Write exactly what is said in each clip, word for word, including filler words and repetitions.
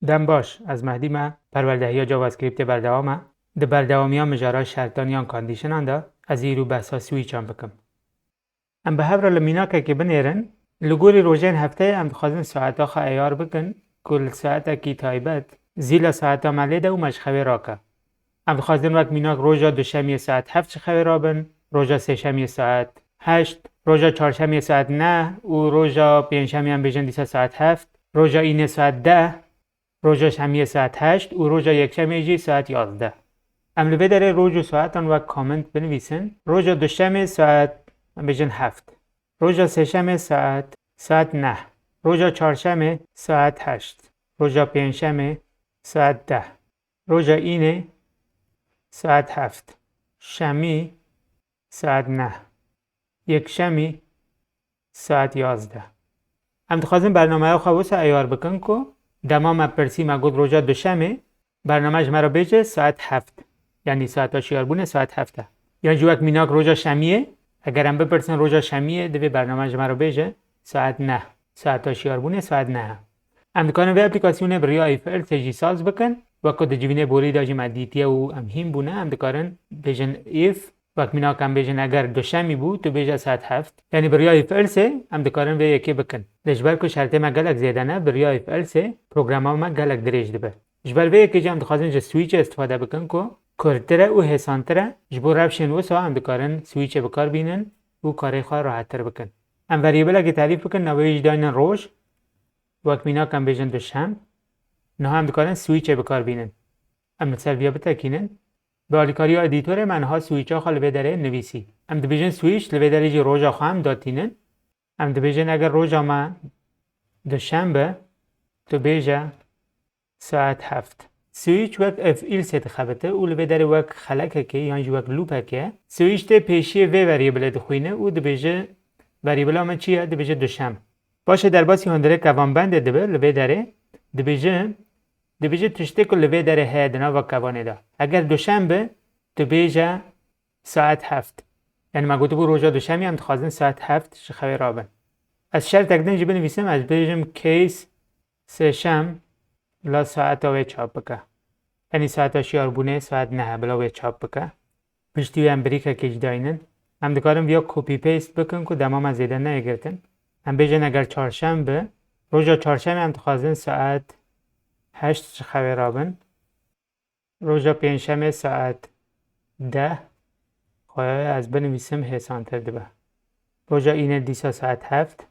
Dem baş, ez Mehdî me, perwerdehiya JavaScriptê berdewam e. Di berdewamiya mijara şertan yan conditionan de ez îro behsa switchan bikim. Em bi hev re li mînakekê binêrin. Li gorî rojên hefteyê em dixwazin saeta xwe eyar bikin ku li saetekî taybet zîla saeta me lê de û me ji xewê rake. Em dixwazin wek mînak roja duşemiyê saet heft ji xewê rabin, roja sêşemiyê saet heşt, roja çarşemiyê saet neh û roja pêncşemiyê em bêjin dîsa saet heft, roja înê saet deh, roja şemiyê saet heşt û roja yekşemiyê jî saet yazdeh. Em li vê derê roj û saetan wek comment binivîsin. Roja duşemê saet, em bêjin heft. Roja sêşemê saet, saet neh. Roja çarşemê saet heşt. Roja pêncşemê saet deh. Roja înê saet heft. Şemî saet neh. Yekşemî saet yazdeh. Em dixwazin bernameya xwe wisa eyar bikin ku dema me pirsî me got roja duşemê, bername ji me re bêje saet heft. Yanî saeta şiyarbûnê saet heft e. Yan jî wek mînak roja şemiyê, eger em bipirsin roja şemiyê, divê bername ji me re bêje saet neh. Saeta şiyarbûnê saet neh e. Em dikarin vê aplîkasyonê bi riya if else jî saz bikin. Wek ku di civînê borî de jî me dîtiye û em hîn bûne, em dikarin bêjin if, wek mînak em bêjin eger duşemî bû, tu bêje saet heft. Yanî bi riya if else em dikarin vê yekê bikin. Lê ji ber ku şertê me gelek zêde ne, bi riya if else programa me gelek dirêj dibe. Ji ber vê yekê jî em dixwazin ji switchê istifade bikin ku kurtir e û hêsantir e. Ji bo rewşên wisa em dikarin switchê bi kar bînin û karê xwe rahettir bikin. Em variablekê terîf bikin, navê wî jî daynin roj. Wek mînak em bêjin duşem. Niha em dikarin switchê bi kar bînin. Em li ser viya bitekînin. Bi alîkariya edîtorê me niha switcha xwe li vê derê nivîsî. Em dibêjin switch, li vê derê jî roja xwe em datînin. Em dibêjin eger roja me duşem be, tu bêje saet heft. Switch wek if else dixebite û li vê derê wek xelekekê yan jî wek loopekê. Switch tê pêşiyê vê variablê dixwîne û dibêje variabla me çi ye? Dibêje duşem. Paşê derbasî hundirê kevanbendê dibe li vê derê. Dibêje, dibêje tiştê ku li vê derê heye di nava kevanê de. Eger duşem be, tu bêje saet heft. Yanî me gotibû roja duşemê em dixwazin saet heft ji xewê rabin. Ez şertek din jî binivîsim, ez bêjim case sêşem bila saeta wê çap bike. Yanî saeta şiyarbûnê saet neh e, bila wê çap bike. Piştî wê em brîkekê jî daynin. Em dikarin viya copy paste bikin ku dema me zêde neyê girtin. Em bêjin eger çarşem be, roja çarşemê em dixwazin saet heşt ji xewê rabin. Roja pêncşemê saet deh, xwe ez binivîsim hêsantir dibe. Roja înê dîsa saet heft,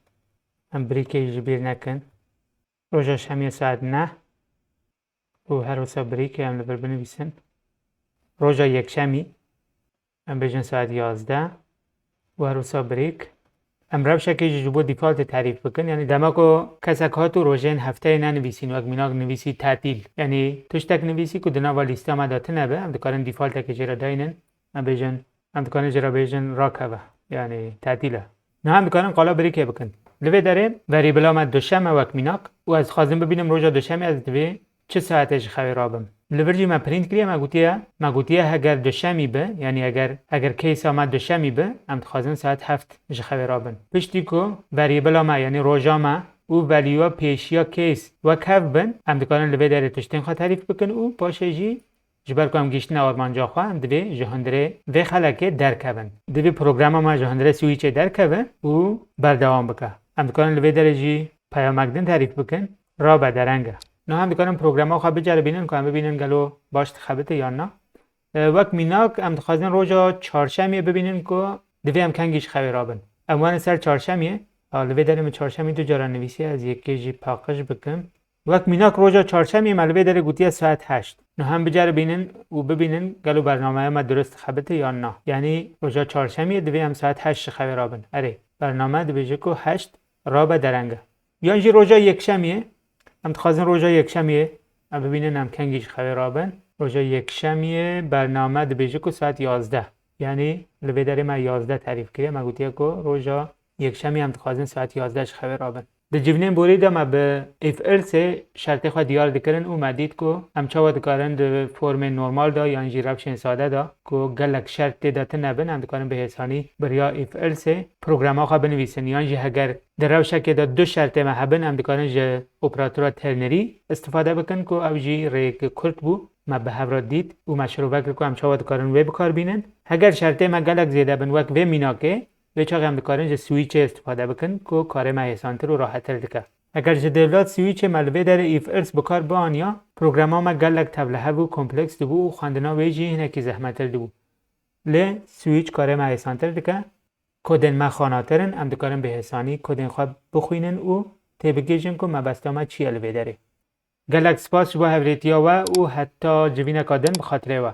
em brîkê ji bîr nekin. Roja şemiyê saet neh û her wisa brîkê em li vir binivîsin. Roja yekşemî, em bêjin saet yazdeh û her wisa brîk. Em rewşekê jî ji bo defaultê terîf bikin. Yanî dema ku kesek hat û rojên hefteyê nenivîsîn, wek mînak nivîsî tetîl. Yanî tiştek nivîsî ku di nava lîsta me de tune be, em dikarin defaultekê jê re daynin. Em bêjin, em dikarin jê re bêjin rakeve. Yanî tetîl e. Niha em dikarin qala brîkê bikin. Li vê derê variabla me duşem e wek mînak û ez dixwazim bibînim roja duşemê ez divê çi saetê ji xewê rabim. Li vir jî me print kiriye, me gotiye, me gotiye heger duşemî be, yanî eger, eger case-a me duşemî be, em dixwazin saet heft ji xewê rabin. Piştî ku variabla me, yanî roja me û value-a pêşiya case wek hev bin, em dikarin li vê derê tiştên xwe terîf bikin û paşê jî ji ber ku em gihîştine armanca xwe, em divê ji hundirê vê xelekê derkevin. Divê programa me ji hundirê switchê derkeve û berdewam bike. Em dikarin li vê derê jî peyamek din terîf bikin, rabe dereng e. Niha em dikarin programa xwe biceribînin ku em bibînin gelo baş dixebite yan na. E, wek mînak em dixwazin roja çarşemiyê bibînin ku divê em kengî ji xewê rabin. Em werin ser çarşemiyê. A, li vê derê min çarşemî du cara nivîsiye, ez yekê jî paqij bikim. Wek mînak roja çarşemiyê me li vê derê gotiye saet heşt. Niha em biceribînin û bibînin gelo bernameya me dirust dixebite yan na. Yanî roja çarşemiyê divê em saet heşt ji xewê rabin. Erê, bername dibêje ku heşt rabe dereng e. Yan jî roja yekşemiyê, em dixwazin roja yekşemiyê em bibînin em kengî ji xewê rabin. Roja yekşemiyê bername dibêje ku saet yazdeh. Yanî li vê derê me yazdeh terîf kiriye, me gotiye ku roja yekşemiyê em dixwazin saet yazdeh ji xewê rabin. Di civnên borî de me bi if else şertê xwe diyar dikirin û me dît ku em çawa dikarin di formên normal de yan jî rewşên sade de ku gelek şert tê de tune bin, em dikarin bi hêsanî bi riya if else programa xwe binivîsin. Yan jî heger di rewşekê de du şertê me hebin, em dikarin ji operatora ternary istifade bikin ku ew jî rêyek kurt bû. Me bi hev re dît û me şirove kir ku em çawa dikarin wê bi kar bînin. Heger şertê me gelek zêde bin wek vê mînakê, vê çaxê em dikarin ji swîçê istifade bikin ku karê me hêsantir û rahetir dike. Eger ji dêvla swîçê me li vê derê if else bi kar bianiya, programa me gelek tevlihev û kompleks dibû û xwendina wê jî hinekî zehmetir dibû. Lê swîç karê me hêsantir dike. Kodên me xanatir in, em dikarin bi hêsanî kodên xwe bixwînin û têbigihîjin ku mebesta me çi ye li vê derê. Gelek spas ji bo hevrêtiya we û heta civîneka din bi xatirê we.